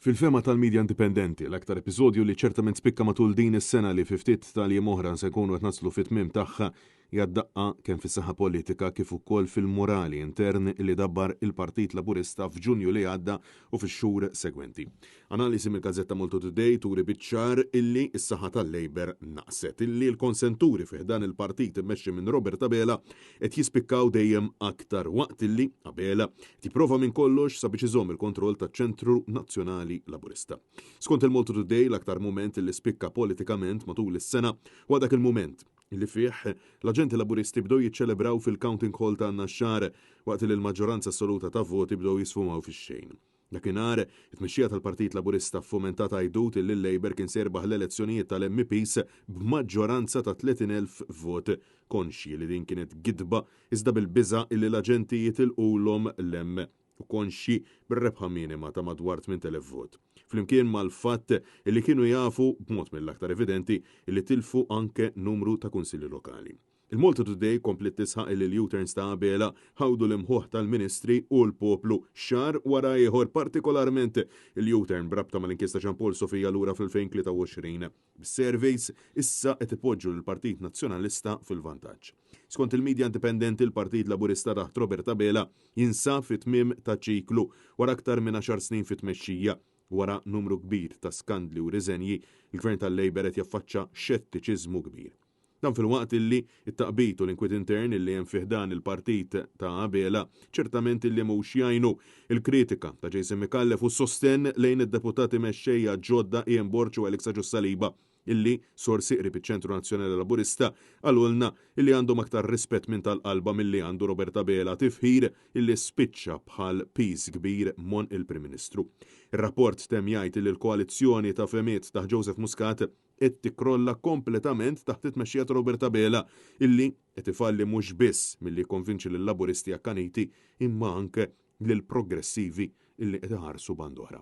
Fil-fehma tal-midja indipendenti, l-aktar episodju li ċertament spikka matul din is-sena li fi ftit tal-jiem oħra se nkunu qed naslu fit-tmiem tagħha hija d-daqqa kemm fis-saħħa politika kif ukoll fil-morali intern li dabbar il-Partit Laburista f'Ġunju li għadda u fix-xhur segwenti. Analiżi mill-gazzetta Malta Today turi biċ-ċar illi s-saħħa tal-Labour naqset, illi l-konsenturi fi ħdan il-partit immexxi minn Robert Abela qed jispikkaw dejjem aktar waqt illi Abela qed jipprova minn kollox sabiex iżomm il-kontroll taċ-Ċentru Nazzjonali Laburista. Skont il-Malta Today l-aktar mument illi spikka politikament matul is-sena huwa dak il-mument li fih l-aġenti Laburisti bdew jiċċelebraw fil-Counting Hall ta' Naxxar waqt li l-maġġoranza assoluta ta' voti bdew jisfumaw fix-xejn. Dakinhar, it-tmexxija tal-Partit Laburista ffomentat għajdut illi l-Labour kien se jirbaħ l-elezzjonijiet tal-MEPs b'maġġoranza ta' 30,000 vot, konxji li din kienet gidba iżda bil-biża' illi l-aġenti jitilqulhom 'l hemm u konxji bir-rebħa minima ta' madwar 8,000 vot. Flimkien mal-fatt illi kienu jafu, b'mod mill-aktar evidenti, illi tilfu anke numru ta' kunsilli lokali. Il-Malta Today kompliet tisħaq illi l-U-turns ta' Abela ħawdu l-imħuħ tal-Ministri u l-poplu xahar wara ieħor, partikolarment il-U-turn b'rabta mal-inkjesta Jean Paul Sofia lura fl-2023. Bis-surveys issa qed ipoġġu lill-Partit Nazzjonalista fil-vantaġġ. Skont il-midja indipendenti l-Partit Laburista taħt Robert Abela jinsab fi tmiem ta' ċiklu wara aktar minn għaxar snin fit-tmexxija. Wara numru kbir ta' skandli u riżenji, il-Gvern tal-Labour qed jaffaċċa xettiċiżmu kbir. Dan filwaqt illi t-taqbid u l-inkwiet intern illi hemm fi ħdan il-partit ta' Abela ċertament illi mhux jgħinu. Il-kritika ta' Jason Micallef u s-sostenn lejn id-deputati mexxejja ġodda Ian Borg u Alex Agius Saliba illi sorsi qrib iċ-Ċentru Nazzjonali Laburista qalulna illi għandhom aktar rispett minn tal-qalba milli għandu Robert Abela tifħir illi spiċċa bħal piż kbir m'għonq il-Prim Ministru. Ir-rapport temm jgħid illi l-koalizzjoni ta' fehmiet taħt Joseph Muscat qed tikkrolla kompletament taħt it-tmexxija ta' Robert Abela illi qed ifalli mhux biss milli jikkonvinċi lil-Laburisti akkaniti imma anke lill-progressivi illi qed iħarsu band'oħra.